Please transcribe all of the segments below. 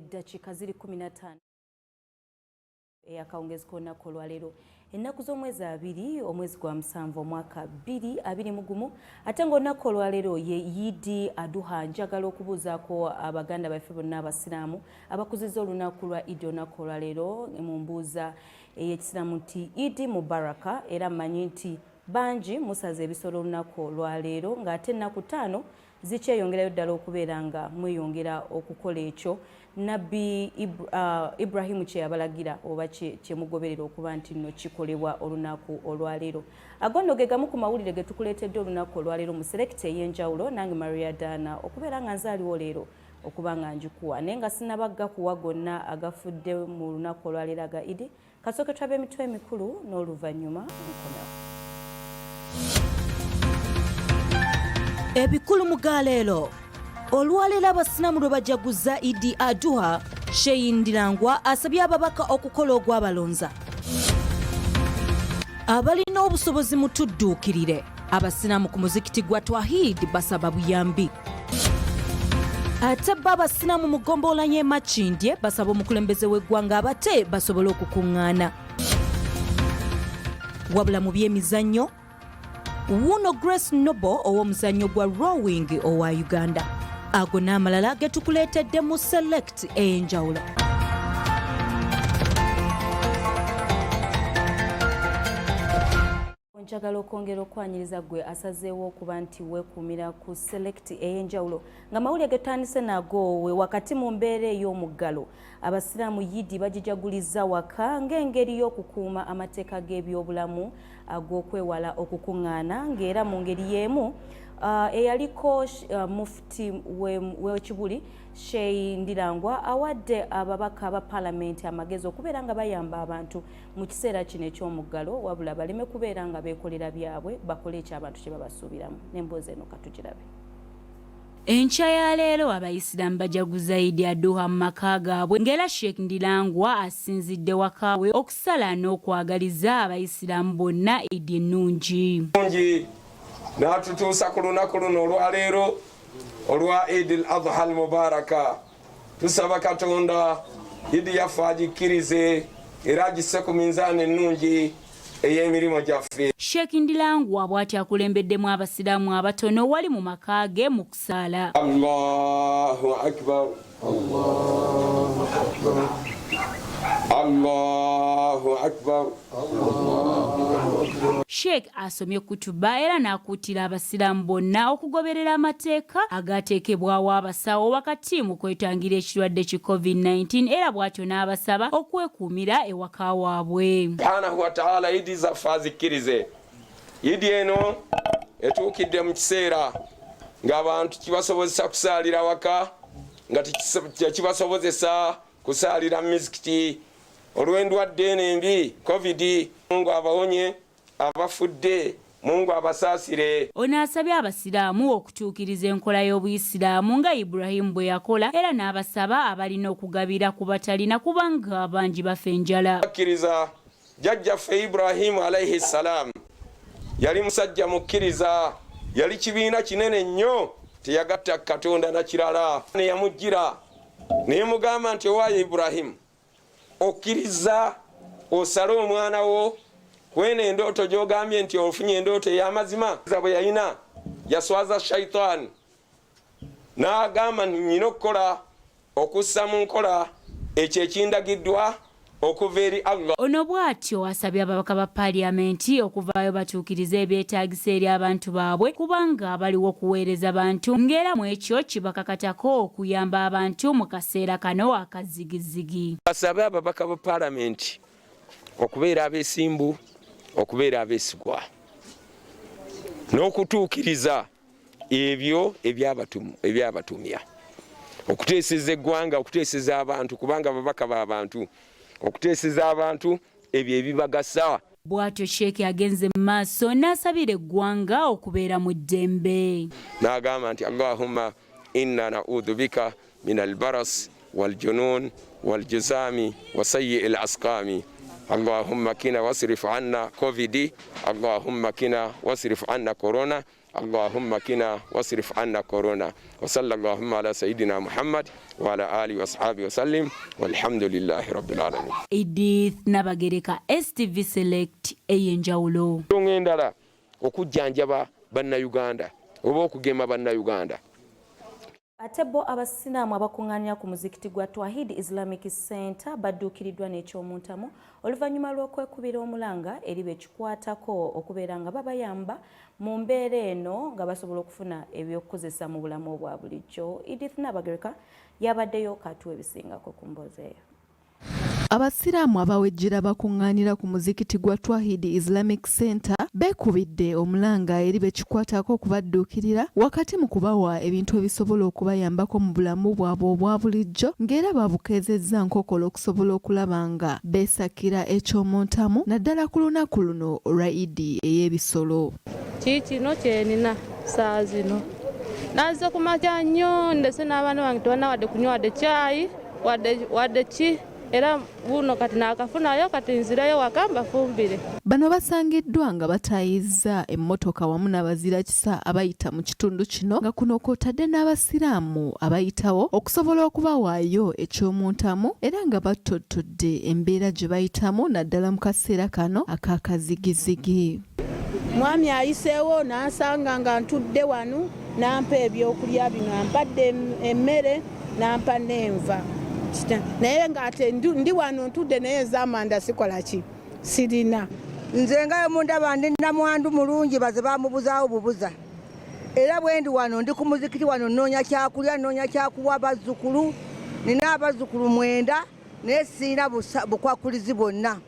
Eddakiika ziri 15 eyakawungezi k'olunaku olwaleero, ennaku z'omwezi 2, omwezi gwa 7, omwaka 2021, ate ng'olunaku olwaleero ye Yidi Aduha. Njagala okubuuzaako abaganda baffe bonna abasiraamu abakuzizza olunaku lwa Idi olunaku olwaleero mu mbuuza ey'ekisiraamu nti Idi Mubaraka, era mmanyi nti bangi musaze ebisolo olunaku olwaleero, ng'ate ennaku 5 zikyeyongerayo ddala okubeera nga mweyongera okukola ekyo Nabbi Ibrahimu kye yabalagira oba kyemugoberera okuba nti nno kikolebwa olunaku olwaleero. Ago nno ge gamu ku mawulire ge tukuleetedde olunaku olwaleero mu selekita ey'enjawulo, nange Maria Dana okubeera nga nzaaliwo leero okuba nga njikuwa. Naye nga sinabagga kuwa gonna agafudde mu lunaku olwaleero aga Idi, kasooke tulabe emitwe emikulu n'oluvannyuma nkomewo. Ebikulu mu galeero olwaleero, abasiraamu lwe bajaguza Idi Aduha, Sheikh Ndirangwa asabye ababaka okukola ogwabalonza. Abalina obusobozi mutudduukirire. Abasiraamu ku muzikiti gwa Twahid basaba buyambi. Ate bo abasiraamu mu ggombolola y'e Makindye basaba omukulembeze w'eggwanga abate basobole okukuŋŋaana. Wabula mu by'emizannyo, wuuno Grace Noble ow'omuzannyo gwa rowing owa Uganda. Ago n'amalala ge tukuleetedde mu Select ey'enjawulo. Njagala okwongera okwanyiriza gwe asazeewo okuba nti weekuumira ku Select ey'enjawulo nga mawulire getandise nago. We wakati mu mbeera ey'omuggalo, abasiraamu Yidi bagijaguliza waka ng'engeri y'okukuuma amateeka g'ebyobulamu ag'okwewala okukuŋŋaana, ng'era mu ngeri y'emu eyaliko mufuti w'Ekibuli Sheikh Ndirangwa awadde ababaka ba palamenti amagezi okubeera nga bayamba abantu mu kiseera kino eky'omuggalo, wabula baleme kubeera nga beekolera byabwe, bakole ekyabantu kye babasuubiramu. N'emboozi eno katugirabe. Enkya ya leero abayisiraamu bajaguza Idi Aduha mu maka gaabwe, ng'era Sheikh Ndirangwa asinzidde waka we okusala n'okwagaliza abayisiraamu bonna Idi ennungi. Ngi n'atutuusa ku lunaku luno olwaleero olwa Idi al Adha al Mubaraka. Tusaba Katonda Idi yaffe agikkirize era agisse ku minzaani ennungi ey'emirimu gyaffe. Sheikh Ndirangwa bw'ati akulembeddemu abasiraamu abatono wali mu maka ge mu kusaala. Allahu akbar, Allahu akbar, Allahu akbar. Sheikh asomye kutuba era n'akuutira abasiraamu bonna okugoberera amateeka agaateekebwawo abasawo wakati mu kwetangira ekirwadde ki COVID-19, era bw'atyo n'abasaba okwekuumira ewaka waabwe. Subhanahu wataala Idi zaffe azikkirize. Idi eno etuukidde mu kiseera ng'abantu kibasobozesa kusaalira waka, nga tekibasobozesa kusaalira mu mizikiti olw'endwadde eno embi COVID. Mungu abawonye abafudde, Mungu abasaasire. Ono asabye abasiraamu okutuukiriza enkola y'obuyisiraamu nga Ibrahim bwe yakola, era n'abasaba abalina okugabira ku batalina kubanga bangi bafa enjala. Akkiriza jjajjaffe Ibrahimu alaihi ssalaamu yali musajja mukkiriza, yali kibiina kinene nnyo, teyagatta Katonda na kirala. Neyamujjira neyamugamba nti, owaayo Ibrahimu, okkiriza osale omwana wo kweno endooto gy'ogambye nti ofunye endooto ey'amazima? Bwe yalina yaswaza shaitaani n'agamba nti nyina okukola okussa mu nkola ekyo ekindagiddwa okuva eri Allah. Ono bw'atyo asabye ababaka ba Paaliyamenti okuvaayo batuukirize ebyetaagisa eri abantu baabwe kubanga baliwo kuweereza bantu, ng'era mu ekyo kibakakatako okuyamba abantu mu kaseera kano akazigizigi. Asabe ababaka ba Paalamenti okubeera abeesimbu, okubeera abeesigwa n'okutuukiriza ebyo ebyabatumya okuteeseza eggwanga, okuteeseza abantu, kubanga babaka b'abantu, okuteeseza abantu ebyo ebibagasa. Bw'atyo Sheikh agenze mu maaso n'asabira eggwanga okubeera mu ddembe. N'agamba nti, Allahumma inna naudhu bika min albaras waljunun waljuzami wasayi al asqami, Allahumma kina wasrif anna covid, Allahumma kina wasrif anna corona. Allahumma kina wasrif anna corona wa sallallahu ala sayidina Muhammad wa ala alihi wa ashabihi wa sallim walhamdulillahi rabbil alamin. Edith Nabagereka, STV Select ey'enjawulo. Ensonga endala okujjanjaba bannayuganda oba okugema bannayuganda. Ate bo abasiraamu abakuŋŋaanira ku muzikiti gwa Twahid Islamic Center badduukiriddwa n'ekyomuntamu oluvannyuma lw'okwekubira omulanga eri bekikwatako okubeera nga babayamba mu mbeera eno nga basobola okufuna ebyokukozesa mu bulamu obwa bulijjo. Edith Nabagereka yabaddeyo katuwa ebisingako ku mboozi eyo. Abasiraamu abawejjera bakuŋŋaanira ku muzikiti gwa Twahid Islamic Center beekubidde omulanga eri bekikwatako okubadduukirira wakati mu kubawa ebintu ebisobola okubayambako mu bulamu bwabwe obwa bulijjo ng'era babukeezezza nkokola okusobola okulaba nga beesakira eky'omuntamu naddala ku lunaku luno olwa Idi ey'ebisolo. Kiikino kyenina saa zino nazze ku makya nnyo ndese n'abaana bange tebanna wadde kunywa wadde caayi wadde ki era buno kati naakafunayo kati nzirayo waka mbafumbire. Bano basangiddwa nga bataayizza emmotoka wamu n'abazirakisa abayita mu kitundu kino nga kuno kw'otadde n'abasiraamu abayitawo okusobola okubawaayo eky'omuntamu era nga battottodde embeera gye bayitamu naddala mu kaseera kano ak'akazigizigi. Mwami ayiseewo n'ansanga nga ntudde wano n'ampa ebyokulya bino, ampadde emmere n'ampa n'enva. Naye ng'ate ndi wano ntudde naye ez'amanda sikola ki sirina. Nze nga mundaba ndi namwandu mulungi baze bamubuzaawo bubuza. Era bwe ndi wano ndi ku muzikiti wano nnoonya kyakulya, nnoonya kyakuwa bazzukulu, nina abazzukulu 9 naye sirina bukwakulizi bwonna.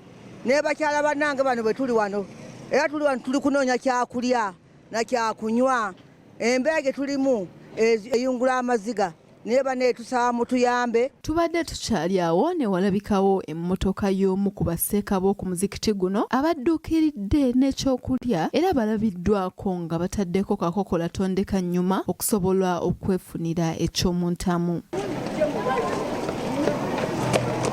Naye bakyala bannange bano bwe tuli wano era tuli wano tuli kunoonya kyakulya na kyakunywa. Embeera gye tulimu eyungula amaziga. Naye banne tusaba mutuyambe. Tubadde tukyali awo ne walabikawo emmotoka y'omu ku baseeka b'oku muzikiti guno abadduukiridde n'ekyokulya era balabiddwako nga bataddeko kakokola tondeka nnyuma okusobola okwefunira ekyomuntamu.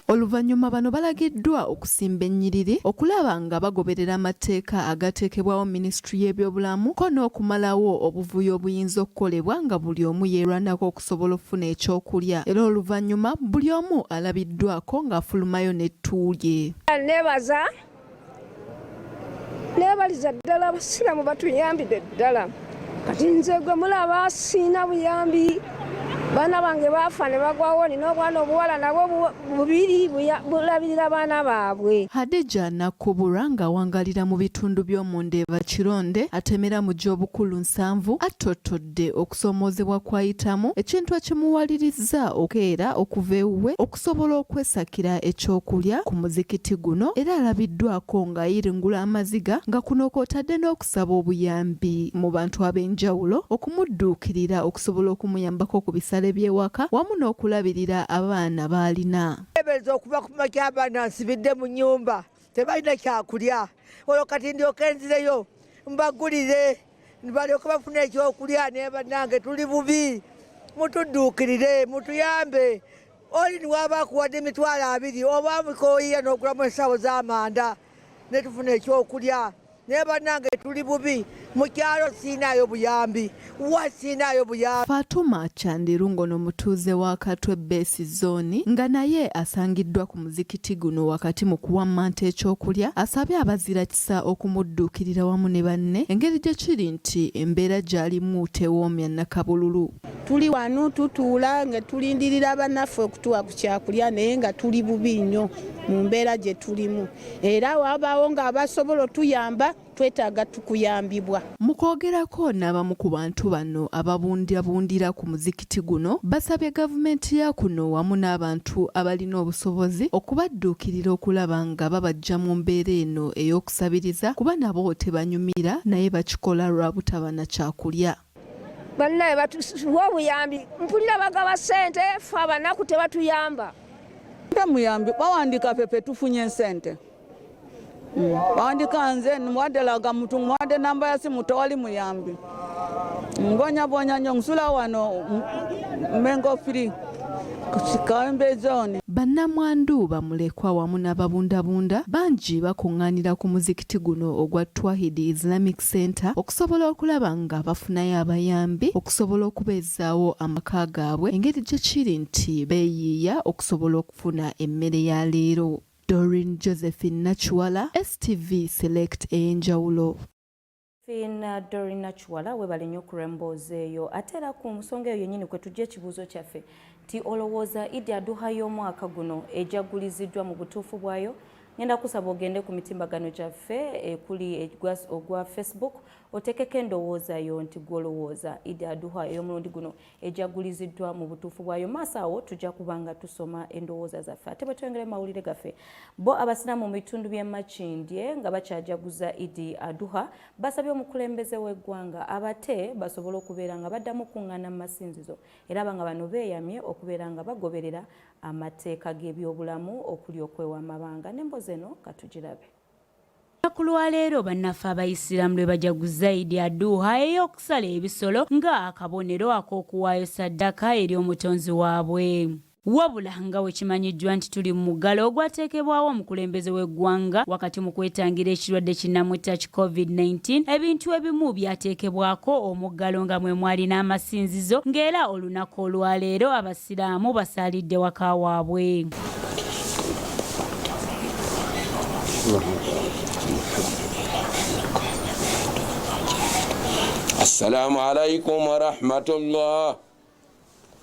Oluvannyuma bano balagiddwa okusimba ennyiriri okulaba nga bagoberera amateeka agateekebwawo minisitule y'ebyobulamu ko n'okumalawo obuvuyo obuyinza okukolebwa nga buli omu yeerwanako okusobola okufuna ekyokulya. Era oluvannyuma buli omu alabiddwako ng'afulumayo n'ettu lye. Neebaza neebaliza ddala abasiraamu batuyambidde ddala. Kati nze gwe mulaba siina buyambi, baana bange baafa ne bagwawo, nina obwana obuwala nabwo bubiri bulabirira baana baabwe. Hadija Nakubura ng'awangalira mu bitundu by'omundeeba Kironde atemera mu gy'obukulu 7 attottodde okusoomoozebwa kw'ayitamu ekintu ekimuwalirizza okeera okuva ewuwe okusobola okwesakira ekyokulya ku muzikiti guno era alabiddwako ng'ayiringula amaziga nga kuno kw'otadde n'okusaba obuyambi mu bantu ab'enjawulo okumudduukirira okusobola okumuyambako ku bisale by'ewaka wamu n'okulabirira abaana b'alina. Neebereza okuva ku makya abaana nsibidde mu nnyumba tebalina kyakulya olwo kati ndyoke nzireyo mbagulire balyoke bafune ekyokulya naye bannange tuli bubi mutudduukirire mutuyambe. Oli niwaba akuwadde 20,000 oba mukooyiya n'ogulamu ensawo z'amanda ne tufuna ekyokulya naye bannange tuli bubi mu kyalo siinaayo buyambi wa siinaayo buyambi. Fatuma Chandiru ngono mutuuze wa Katwe Base Zone nga naye asangiddwa ku muzikiti guno wakati mu kuwammanta ekyokulya asabye abazirakisa okumudduukirira wamu ne banne engeri gye kiri nti embeera gy'alimu tewoomya nnakabululu. Tuli wano tutuula nga tulindirira bannaffe okutuwa ku kyakulya naye nga tuli bubi nnyo mu mbeera gye tulimu era wabaawo ng'abasobola otuyamba twetaaga tukuyambibwa. Mu kwogerako n'abamu ku bantu bano ababundyabundira ku muzikiti guno basabye gavumenti ya kuno wamu n'abantu abalina obusobozi okubadduukirira okulaba nga babajja mu mbeera eno ey'okusabiriza kuba nabo tebanyumira naye bakikola lwa butaba na kyakulya. Bannaye batuwa obuyambi, mpulira bagaba ssente ffe abanaku tebatuyamba. Muyambi bawandiika ffe tufunye ssente. Bawandiika nze muwadde laga mutu muwadde namba ya simu tewali muyambi. Mbonyabonya nnyo nsula wano Mengo free. Kawempe Zone. Bannamwandu, bamulekwa wamu n'ababundabunda bangi bakuŋŋaanira ku muzikiti guno ogwa Twahid Islamic Centre okusobola okulaba nga bafunayo abayambi okusobola okubeezaawo amaka gaabwe engeri gye kiri nti beeyiiya okusobola okufuna emmere ya leero. Doreen Josephine Nakiwala, STV Select ey'enjawulo. Fina Doreen Nakiwala, webale nnyo ku lw'emboozi eyo. Ate era ku nsonga eyo yennyini kwe tujja ekibuuzo kyaffe nti olowooza Idi Aduha y'omwaka guno ejaguliziddwa mu butuufu bwayo? Ngenda kusaba ogende ku mitimbagano gyaffe ekuli ogwa Facebook otekeko endowooza yo nti gw'olowooza Idi Aduha ey'omulundi guno ejaguliziddwa mu butuufu bwayo. Maaso awo tujja kuba nga tusoma endowooza zaffe. Ate bwe tweyongera mu mawulire gaffe, bo abasiraamu mu bitundu by'e Makindye nga bakyajaguza Idi Aduha basabye omukulembeze w'eggwanga abate basobole okubeera nga baddamu okuŋŋaana mu masinzizo era nga bano beeyamye okubeera nga bagoberera amateeka g'ebyobulamu okuli okwewa amabanga. N'emboozi eno katugirabe. Olunaku lwaleero bannaffe Abayisiraamu lwe bajaguza Idi Aduha ey'okusala ebisolo nga akabonero ak'okuwaayo saddaka eri omutonzi waabwe. Wabula nga bwe kimanyiddwa nti tuli mu muggalo ogwateekebwawo omukulembeze w'eggwanga wakati mu kwetangira ekirwadde kinnamutta ki COVID-19, ebintu ebimu byateekebwako omuggalo nga mwe mwali n'amasinzizo ng'era olunaku olwaleero Abasiraamu basaalidde waka waabwe. Assalamu alaikum warahmatullah.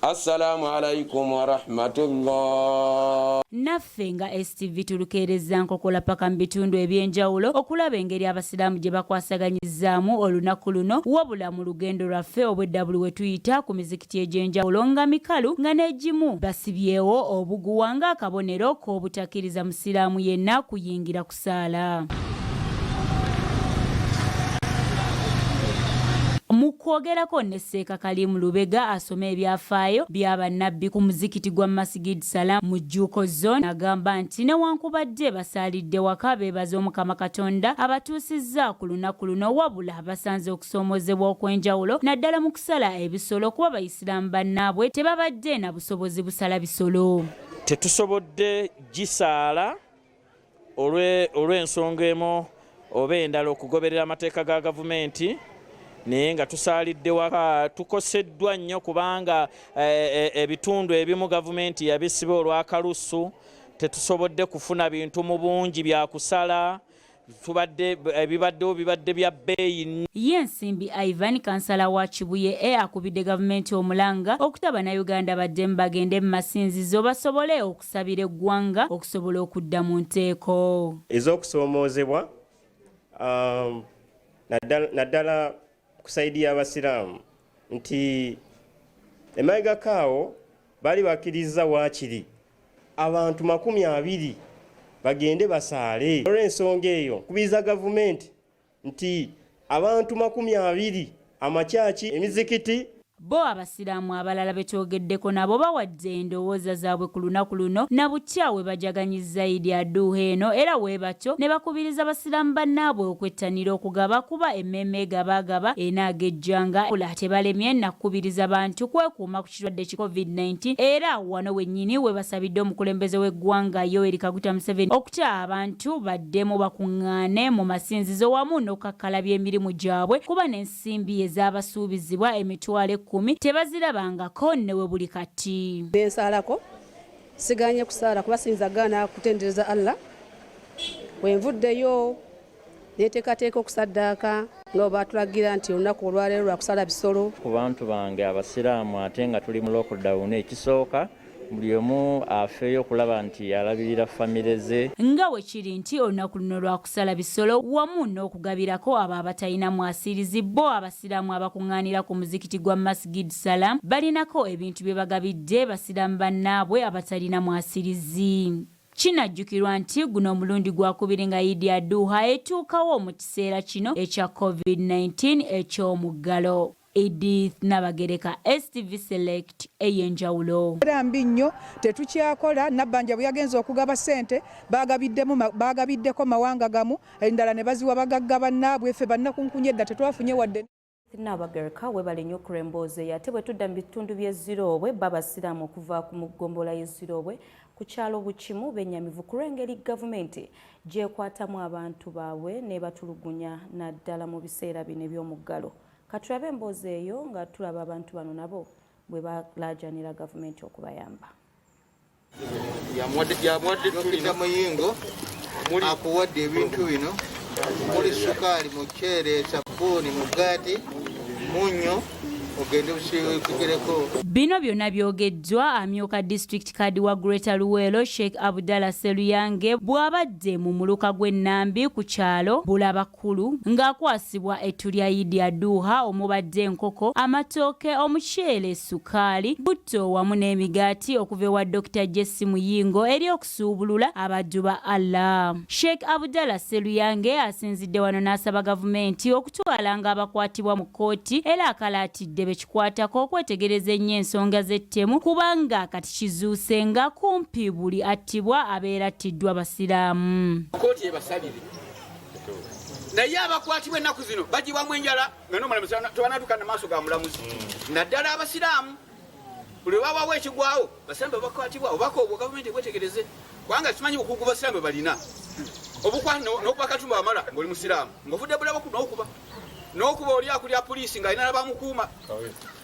Assalamu alaikum warahmatullah. Naffe nga STV tulukeerezza nkokola paka mu bitundu eby'enjawulo okulaba engeri Abasiraamu gye bakwasaganyizaamu olunaku luno, wabula mu lugendo lwaffe obwedda buli we tuyita ku mizikiti egy'enjawulo nga mikalu nga n'egimu basibyewo obuguwa ng'akabonero k'obutakkiriza Musiraamu yenna kuyingira kusaala. Mu kwogerako ne Seeka Kalim Lubega asoma ebyafaayo bya bannabbi ku muzikiti gwa Masgid Salam mu Jjuuko Zone agamba nti newankubadde basaalidde waka beebaza Omukama Katonda abatuusizza ku lunaku luno, wabula basanze okusoomoozebwa okw'enjawulo naddala mu kusala ebisolo kuba Bayisiraamu bannaabwe tebabadde na busobozi busala bisolo. Tetusobodde gisaala olw'ensonga emu oba endala okugoberera amateeka ga gavumenti, naye nga tusaalidde waka. Tukoseddwa nnyo kubanga ebitundu ebimu gavumenti yabisiba olw'akalusu, tetusobodde kufuna bintu mu bungi byakusala, tubadde ebibaddewo bibadde bya bbeeyi. Ye Nsimbi Ivan, kansala wa Kibuye A, akubidde gavumenti omulanga okuta Bannayuganda baddemu bagende mu masinzizo basobole okusabira eggwanga okusobola okudda mu nteeko. Ez'okusoomoozebwa naddala ku side y'Abasiraamu nti emabegako awo baali bakkiriza waakiri abantu 20 bagende basaale. Olw'ensonga eyo nkubiriza gavumenti nti abantu 20 amakyaki, emizikiti. Bo Abasiraamu abalala betwogeddeko nabo bawadde endowooza zaabwe ku lunaku luno na butya we bajaganyizza Idi Aduha eno, era we batyo ne bakubiriza Basiraamu bannaabwe okwettanira okugaba kuba emmeeme egabaagaba enaagejjanga. Tebalemye nakukubiriza bantu kwekuuma ku kirwadde ki COVID-19, era wano wennyini we basabidde omukulembeze w'eggwanga Yoweri Kaguta Museveni okuta abantu baddemu bakuŋŋaane mu masinzizo wamu n'okukakkalabya emirimu gyabwe kuba n'ensimbi ezabasuubizibwa 100,000 tebazirabangako ne we buli kati. Bensaalako siganye kusaala kuba siyinza gaana kutendereza Allah. Wenvuddeyo neteekateeka okusaddaaka nga bwe baatulagira nti olunaku olwaleero lwa kusala bisolo. Ku bantu bange Abasiraamu, ate nga tuli mu lockdown, ekisooka buli omu afeeyo okulaba nti alabirira famire ze. Nga bwe kiri nti olunaku luno lwa kusala bisolo wamu n'okugabirako abo abatalina mwasirizi, bo Abasiraamu abakuŋŋaanira ku muzikiti gwa Masgid Salam balinako ebintu bye bagabidde Basiraamu bannaabwe abatalina mwasirizi. Kinajjukirwa nti guno omulundi gwakubiri nga Idi Aduha etuukawo mu kiseera kino ekya COVID-19 eky'omuggalo. Edith Nabagereka, STV Select ey'enjawulo. Era mbi nnyo, tetukyakola. Nabbanja bwe yagenze okugaba ssente bagabiddeko mawanga gamu, endala ne baziwa bagagga bannaabwe, ffe bannakunkunye edda tetwafunye wadde. Nnaabagereka webale nnyo okulwa eyo. Ate bwe tudda mu bitundu by'e Ziroobwe, bo Abasiraamu okuva mu ggombolola y'e Ziroobwe ku kyalo Bukimu bennyamivu ku lw'engeri gavumenti gy'ekwatamu abantu baabwe n'ebatulugunya naddala mu biseera bino eby'omuggalo. Katulabe emboozi eyo nga tulaba abantu bano nabo bwe balaajanira gavumenti okubayamba. Yamuwadde Dokita Muyingo akuwadde ebintu bino muli sukaali, muceere, sabbuuni, mugaati, munnyo ogende obusiiwuukireko. Bino byonna byogeddwa amyuka disitulikiti kaadi wa Greater Luweero Sheikh Abdallah Sseruyange bw'abadde mu muluka gw'e Nambi ku kyalo Bulabakulu ng'akwasibwa ettu lya Idi Aduha omubadde enkoko, amatooke, omuceere, ssukaali, butto wamu n'emigaati okuva ewa Dokita JC Muyingo eri okusuubulula abaddu ba Allah. Sheikh Abdallah Sseruyange asinzidde wano n'asaba gavumenti okutwalanga abakwatibwa mu kkooti era akalaatidde be kikwatako okwetegereza ennyo ensonga z'ettemu kubanga kati kizuuse nga kumpi buli attibwa abeera attiddwa Basiraamu. Kkooti ebasalire naye abakwatibwa ennaku zino bagibwamu enjala nga n'omulamuzi tebanatuuka na maaso ga mulamuzi naddala Abasiraamu buli lwewabawo ekigwawo Basiraamu bebakwatibwa obubaka obwo gavumenti ebwetegereze kubanga simanyi bukugu Basiraamu bwe balina n'okuba Katumba wamala ng'oli Musiraamu ng'ovudde Bulabaku n'okuba oli akulya puliisi ng'alina nabamukuuma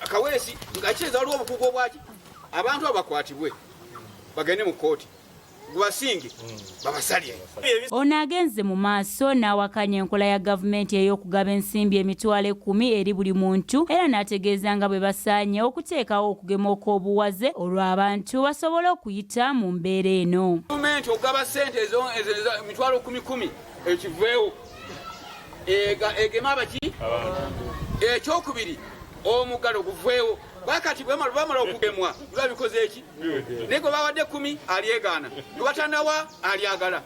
Kaweesi nga kitegeeza waliwo obukugu obwaki abantu abo bakwatibwe bagende mu kkooti gubasinge babasalire. Ono agenze mu maaso n'awakanya enkola ya gavumenti ey'okugaba ensimbi 100,000 eri buli muntu era n'ategeeza nga bwe basaanye okuteekawo okugema okw'obuwaze olwo abantu basobole okuyita mu mbeera eno. Gavumenti okugaba ssente ezo 100,000 ekiveewo egema abaki. Ekyokubiri, omuggalo guveewo bakati bwebamala okugemwa biba bikoze eki naye gwe bawadde 10 alyegaana, gwe batanawa alyagala.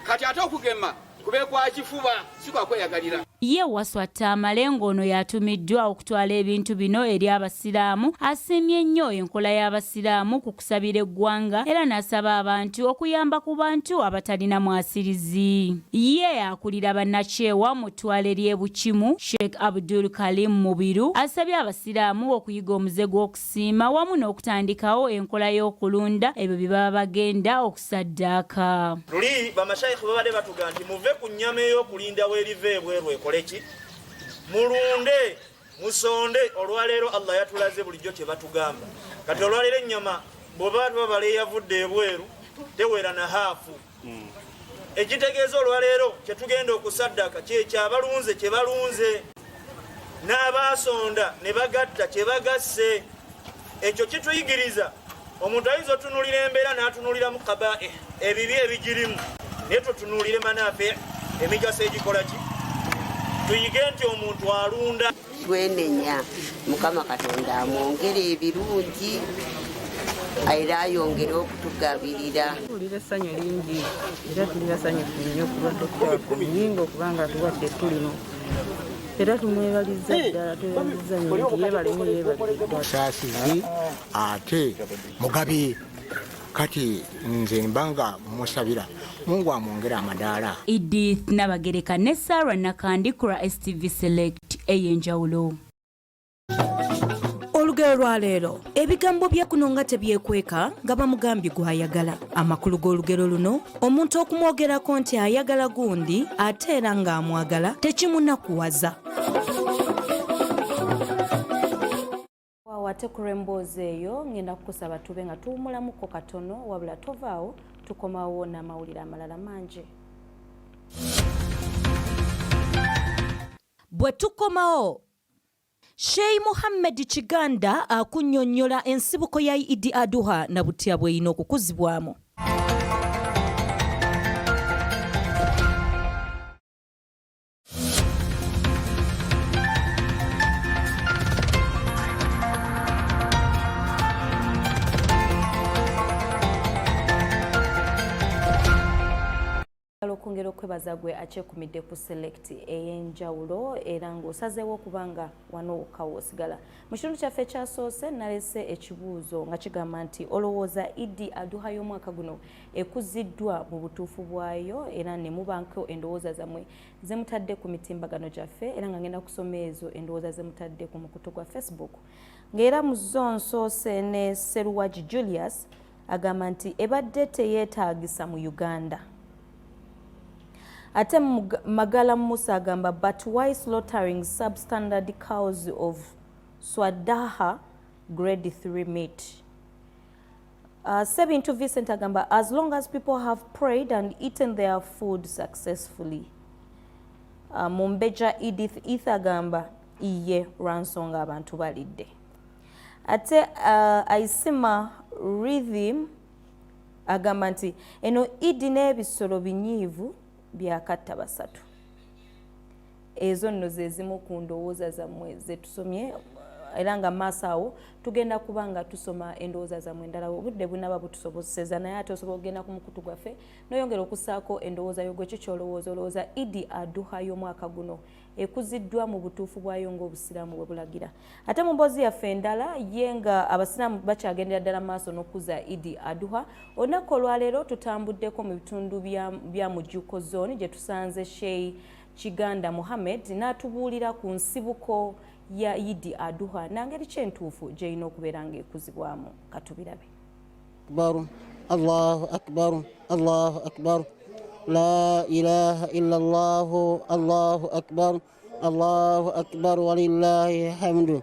Kati ate okugema kube kwa kifuba, si kwa kweyagalira. Ye Waswa Tamale ng'ono yatumiddwa okutwala ebintu bino eri Abasiraamu asiimye nnyo enkola y'Abasiraamu ku kusabira eggwanga era n'asaba abantu okuyamba ku bantu abatalina mwasirizi. Ye akulira bannakyewa mu ttwale ly'e Bukimu Sheikh Abdul Karim Mubiru asabye Abasiraamu okuyiga omuze gw'okusiima wamu n'okutandikawo enkola y'okulunda ebyo bye baba bagenda okusaddaaka. Luli bamashayikhi babadde batuga nti muve ku nnyama ey'okulinda weeriva ebweru ekole ki, mulunde musonde. Olwaleero Allah yatulaze bulijjo kye batugamba. Kati olwaleero ennyama bw'oba babala eyavudde ebweru tewera na haafu, ekitegeeza olwaleero kyetugenda okusaddaka kyekyabalunze kye balunze n'abaasonda ne bagatta kye bagasse. Ekyo kituyigiriza omuntu ayinza otunuulira embeera n'atunuuliramu kabaih, ebibi ebigirimu, naye tutunuulire manafi, emigaso egikola ki. Tuyige nti omuntu alunda. Twenenya Mukama Katonda amwongere ebirungi era ayongere okutugabirira. Tuwulira essanyu lingi era tuli basanyufu nnyo ku lwa Dokita waffe Muyingo okubanga atuwadde ettu lino era tumwebalizza ddala, twebalizza nnyo nti yeebale nnyo, yeebalire ddala. Saasizi ate mugabi, kati nze mbanga musabira Mungu amwongere amadaala. Edith Nabagereka ne Sarah Nakandi ku lwa STV Select ey'enjawulo. Olugero lwa leero, ebigambo bya kuno nga tebyekweka nga bamugambye gw'ayagala. Amakulu g'olugero luno, omuntu okumwogerako nti ayagala gundi ate era ng'amwagala tekimunakuwaza. Waawo, ate ku lw'emboozi eyo ngenda kukusaba tube nga tuwumulamuko katono, wabula tovaawo, tukomawo n'amawulire amalala mangi. Bwe tukomawo, Sheikh Muhammed Kiganda akunnyonnyola ensibuko ya Idi Aduha na butya bw'erina okukuzibwamu. Okwongera okwebaza gwe akyekumidde ku Select ey'enjawulo era ng'osazeewo okuba nga wano wokka w'osigala. Mu kitundu kyaffe ekyasoose nalese ekibuuzo nga kigamba nti olowooza Idi Aduha y'omwaka guno ekuziddwa mu butuufu bwayo, era ne mubaako endowooza zammwe ze mutadde ku mitimbagano gyaffe, era nga ngenda kusoma ezo endowooza ze mutadde ku mukutu gwa Facebook, ng'era mu zo nsoose ne Seruwagi Julius agamba nti ebadde teyeetaagisa mu Uganda. Ate Magala Musa agamba, but why slaughtering substandard cows of Swadaha grade 3 meat? Sebintu Vincent agamba, as long as people have prayed and eaten their food successfully. Mumbeja Edith Ether agamba iye lwansonga abantu balidde. Ate Aisima Rhythm agamba nti eno Idi n'ebisolo binyiivu byakatta basatu. Ezo nno ze zimu ku ndowooza zammwe zetusomye, era nga maaso awo tugenda kuba nga tusoma endowooza zammwe endala obudde bunaba butusobozeseza. Naye ate osobola okugenda ku mukutu gwaffe n'oyongera okussaako endowooza yo. Gwe ki kyolowooza? Olowooza Idi Aduha y'omwaka guno ekuziddwa mu butuufu bwayo ng'Obusiraamu bwe bulagira? Ate mu mboozi yaffe endala ye nga abasiraamu bakyagendera ddala maaso n'okukuza Idi Aduha, olunaku olwaleero tutambuddeko mu bitundu bya Mujuko Zone gye tusanze Sheikh Kiganda Muhammed n'atubuulira ku nsibuko ya Idi Aduha nangeri ki entuufu gy'erina okubeera ng'ekuzibwamu. Katubirabe. Akbar, Allahu akbar, Allahu akbar, la ilaha illa Allah, Allahu akbar, Allahu akbar, walillahi hamdu.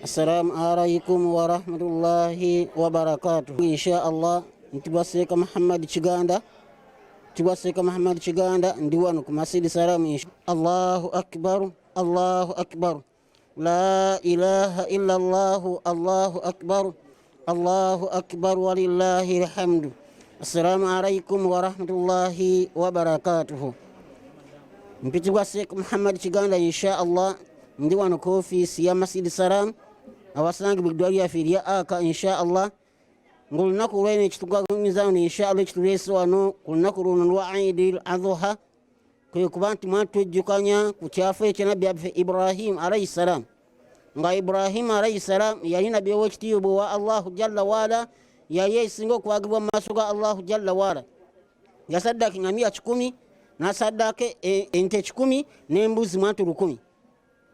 Assalamu alaikum warahmatullahi wabarakatuh. Insha Allah ntibwa Seeka Muhammad Kiganda, ntibwa Seeka Muhammad Kiganda, ndi wano ku Masidi Salamu. Allahu akbar, Allahu akbar, la ilaha illa Allah, Allahu akbar, Allahu akbar, walillahi alhamdu. Assalamu alaikum warahmatullahi wabarakatuhu. Mpitibwa Sheikh Muhammad Kiganda. Insha Allah ndi wano ku ofiisi ya Masidi Salam awasangibwa eddwaliro lyaffe erya Aka. Insha Allah ng'olunaku lweno ekitugagumiza wano, insha Allah ekituleese wano ku lunaku luno lwa Idi Adhuha, kwe kuba nti mwana twejjukanya ku kyafa ekya nabbi waffe Ibrahimu alaihi salam. Nga Ibrahimu alaihi salam yali nabbi ow'ekitiibwa wa Allahu jalla waala, yali esinga okwagibwa mu maaso ga Allahu jalla waala. Yasaddaaka eŋŋamiya 100, n'asaddaaka ente 100 n'embuzi mwantu 1000.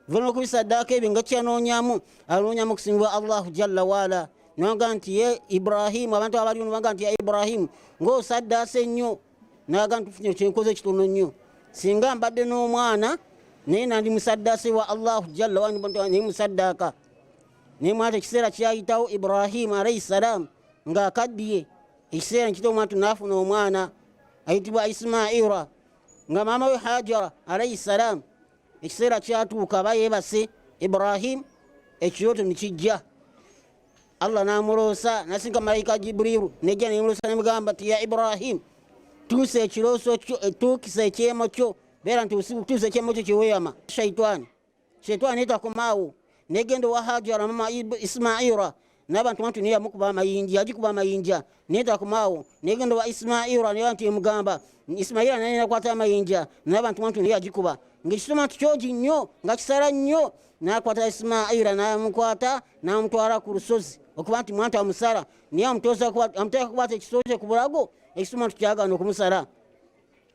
Vuna okubisaddaaka ebyo nga kyanoonyamu, anoonyamu okusiimibwa Allahu jalla waala. Naga nti ye Ibrahimu, abantu abaliwo nibaga nti ya Ibrahimu, ng'osaddaase nnyo. Naga nti tufunye kyenkoze kitono nnyo, singa mbadde n'omwana naye nandi musaddaase wa Allahu jalla waala, naye musaddaaka. Naye mwati ekiseera kyayitawo, Ibrahimu alaihi salam ng'akaddiye, ekiseera nkita omwana n'afuna omwana ayitibwa Ismaira, nga maama we Hajara alaihi salam. Ekiseera kyatuuka aba yeebase Ibrahim, ekirooto nekijja, Allah n'amuloosa, nasinka malayika Jibriru nejja nemuloosa nemugamba ti ya Ibrahim, tuusa ekirooso kyo, tuukisa ekyemo kyo, beera nti tuusa ekyemo kyo kyeweyama. Shaitani, shaitani etakomaawo, negenda owa Hajara mama Ismaira n'abantu bantu, naye yamukuba amayinja, yagikuba amayinja, naye takomaawo. Negenda owa Ismaira, naye nti emugamba Ismaira, naye nakwata amayinja n'abantu bantu, naye yagikuba ng'ekisoma nti kyogi nnyo nga kisala nnyo. Nakwata Ismaira, namukwata namutwala ku lusozi okuba nti mwantu amusala, naye amuteeka kukwata ekisolo kye ku bulago, ekisoma nti kyagaana okumusala.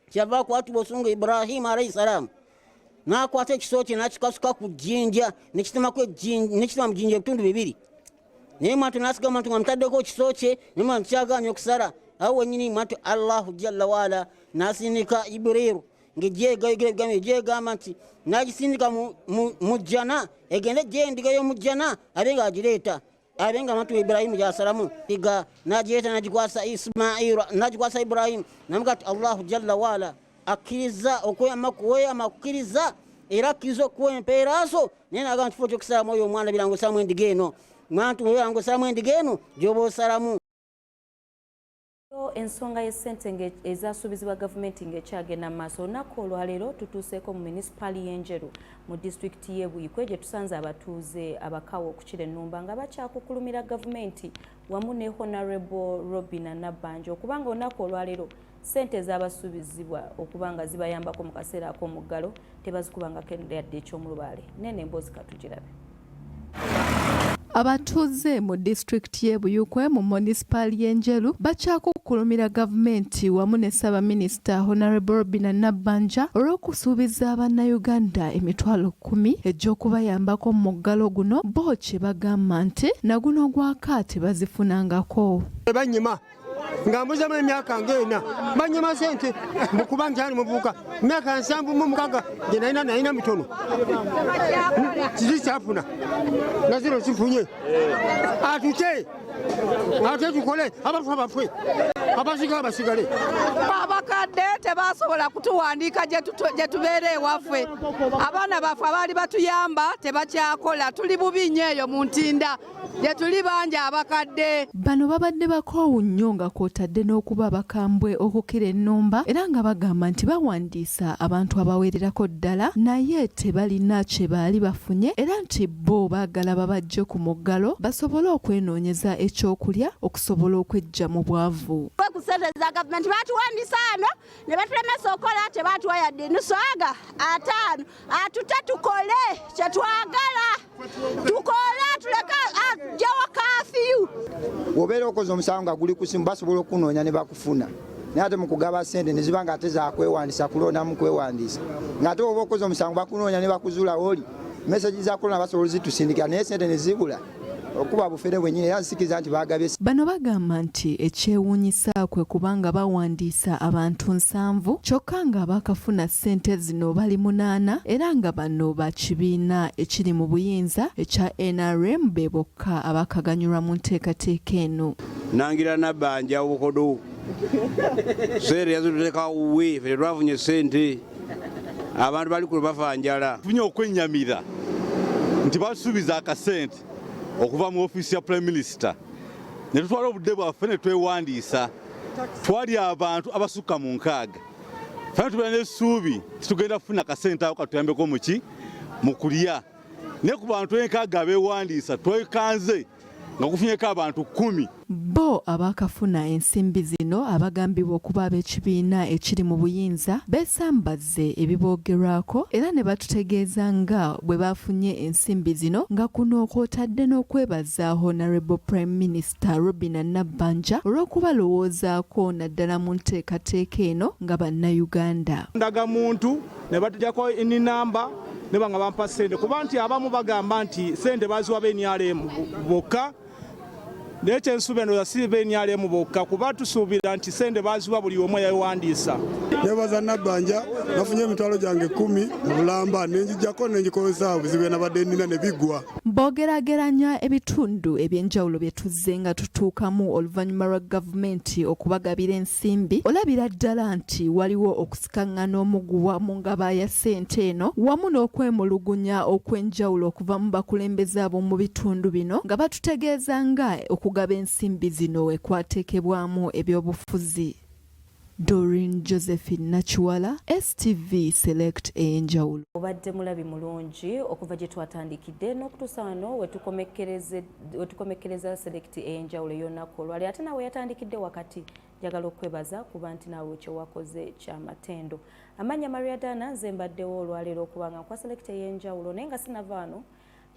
Kyava akwatibwa osungu Ibrahimu alaihi salamu, n'akwata ekisolo kye n'akikasuka ku jjinja, nekitema mu jjinja ebitundu bibiri. Naye mwantu nasiga mwantu nga mutaddeko ekisolo kye, naye mwantu kyagaanye okusala. Awo wenyini mwantu Allahu jalla waala n'asindika Ibriru ng'ejjegayogera ebigambo ejjegamba nti n'agisindika mu jjana, egende ejja endiga y'omu jjana, abe ng'agireeta, abe nga mwantu Ibrahimu gyasalamu diga, n'agireeta n'agikwasa Ismaila, n'agikwasa Ibrahimu, namuga ti Allahu jalla waala akkiriza okweyama, kuweyama kukkiriza, era akkiriza okuwa empeera zo. Naye nagamba kifo kyokusalamu oyo omwana, biranga osalamu endiga eno, mwantu biranga osalamu endiga eno gyoba osalamu. Ensonga y'essente ezasuubizibwa gavumenti ng'ekyagenda mu maaso, olunaku olwaleero tutuuseeko mu munisipaali y'Enjeru mu disitulikiti y'e Buikwe gye tusanze abatuuze abakawa okukira ennumba nga bakyakukulumira gavumenti wamu ne Honorable Robina Nabbanja okubanga olunaku olwaleero ssente ezabasuubizibwa okuba nga zibayambako mu kaseera ak'omuggalo tebazikubangako yadde eky'omulubaale. Nene emboozi katugirabe. Abatuuze mu disitulikiti y'e Buyukwe mu monisipaali y'e Njeru bakyakukkulumira gavumenti wamu ne Ssaabaminisita Honorable Robinah Nabbanja olw'okusuubiza Bannayuganda emitwalo kkumi egy'okubayambako mu muggalo guno bo kye bagamba nti na guno gwaka tebazifunangako. Banyima nga mbuzamu emyaka ng'ena banyima sente mukuba nkyali muvubuka myaka 76 gye nalina nalina mitono kiki kyafuna nga zino sifunye atute ate tukole abafa bafe abasigala basigale. Abakadde tebasobola kutuwandiika gye tubeera ewaffe, abaana baffe abaali batuyamba tebakyakola, tuli bubi nnyo eyo mu Ntinda gye tuli bangi abakadde. Bano babadde bakoowu nnyo nga kw'otadde n'okuba abakambwe okukira ennumba era nga bagamba nti bawandiisa abantu abawererako ddala naye tebalina kye baali bafunye era nti bo baagala babaggye ku muggalo basobole okwenoonyeza ekyokulya okusobola okweggya mu bwavu. Ku ssente za gavumenti batuwandiisa wano ne batulemesa okukola, tebatuwa yadde nusu aga 50, atute tukole kye twagala, tukole tuleke ajjewo kaafiyu. Bw'obeera okoze omusango nga guli ku simu basobola okunoonya ne bakufuna, naye ate mu kugaba ssente ne ziba nga ate zakwewandiisa kulondamu kwewandiisa, ng'ate oba okoze omusango bakunoonya ne bakuzuula oli meseji za kulonda basobola ozitusindikira naye ssente ne zibula. Okuba bufere bwennyini era nsikiriza nti baagabye. Bano bagamba nti ekyewuunyisa kwe kubanga bawandiisa abantu 7 kyokka nga abaakafuna ssente zino bali 8 era nga bano ba kibiina ekiri mu buyinza ekya NRM be bokka abaakaganyulwa mu nteekateeka eno. Nangira Nabbanja obukodo ssente yazituteeka wuwe, ffe tetwafunye ssente, abantu bali kuno bafa njala. Tufunye okwennyamira nti basuubiza akasente okuva mu ofiisi ya Prime Minister ne tutwala obudde bwaffe ne twewandiisa, twali abantu abasukka mu 60. Ffe tubeera n'essuubi titugenda kufuna akasente ako katuyambeko muki mu kulya, naye ku bantu 60 abeewandiisa twekanze nga kufunyeko abantu 10. Bo abaakafuna ensimbi zino abagambibwa okuba ab'ekibiina ekiri mu buyinza beesambazze ebiboogerwako era ne batutegeeza nga bwe baafunye ensimbi zino nga kuno kw'otadde n'okwebaza Honorable Prime Minister Robinah Nabbanja olw'okubalowoozaako naddala mu nteekateeka eno nga Bannayuganda. Ndagamuntu ne batujjako ennamba ne banga bampa ssente, kuba nti abamu bagamba nti ssente baziwa ba NRM bokka, naye kyensuubira ndowooza si ba NRM bokka, kuba tusuubira nti ssente baziwa buli omu eyewandiisa. Nebaza Nabbanja, nafunye emitwalo gyange 10 mu bulamba nenjijjako nengikozesa obuzibu nabadde nnina ne biggwa. Bw'ogeraageranya ebitundu eby'enjawulo bye tuzze nga tutuukamu oluvannyuma lwa gavumenti okubagabira ensimbi, olabira ddala nti waliwo okusikangana omuguwa mu ngaba ya ssente eno wamu n'okwemulugunya okw'enjawulo okuva mu bakulembeze ab'omu bitundu bino nga batutegeeza nga okugaba ensimbi zino ekwateekebwamu ebyobufuzi. Doreen Josephine Nakiwala, STV Select ey'enjawulo. Obadde mulabi mulungi okuva gye twatandikidde n'okutuusa wano wetukomekkereza Select ey'enjawulo ey'olunaku olwali, ate naawe yatandikidde wakati njagala okwebaza kuba nti naawe kyewakoze kyamatendo. Amannya Maria Dana, nze mbaddewo olwaleero okuba nga nkwa Select ey'enjawulo, naye nga sinava wano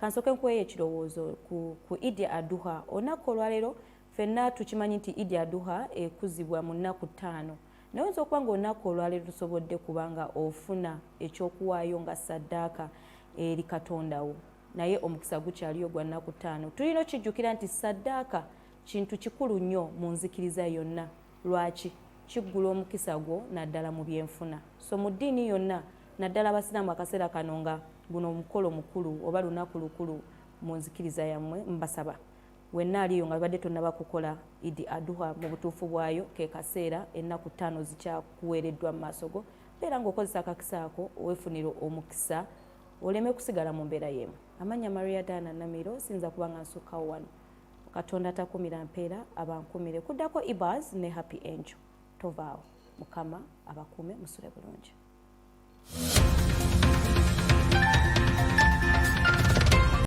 kansooke nkuweeyo ekirowoozo ku Idi Aduha. Olunaku olwaleero ffenna tukimanyi nti Idi Aduha ekuzibwa mu nnaku 5, naye oyinza okuba nga olunaku olwaleero tusobodde kubanga ofuna ekyokuwaayo nga saddaaka eri Katonda wo, naye omukisa gukyaliyo gwa nnaku 5. Tulina okijjukira nti saddaaka kintu kikulu nnyo mu nzikiriza yonna. Lwaki? Kiggula omukisa gwo naddala mu byenfuna. So mu ddiini yonna naddala abasiraamu akaseera kano nga guno omukolo mukulu oba lunaku lukulu mu nzikiriza yammwe, mbasaba wenna aliyo nga babadde tonnaba kukola Idi Aduha mu butuufu bwayo, ke kaseera ennaku 5 zikyakuweereddwa mu maaso go, beera ng'okozesa akakisa ako weefunire omukisa oleme kusigala mu mbeera y'emu. Amannya Maria Dana Namiro, siyinza kuba nga nsukkawo wano. Katonda takumira mpeera abankumire. Kuddako Ibaz ne Happy Angel. Tovaawo. Mukama abakuume, musule bulungi.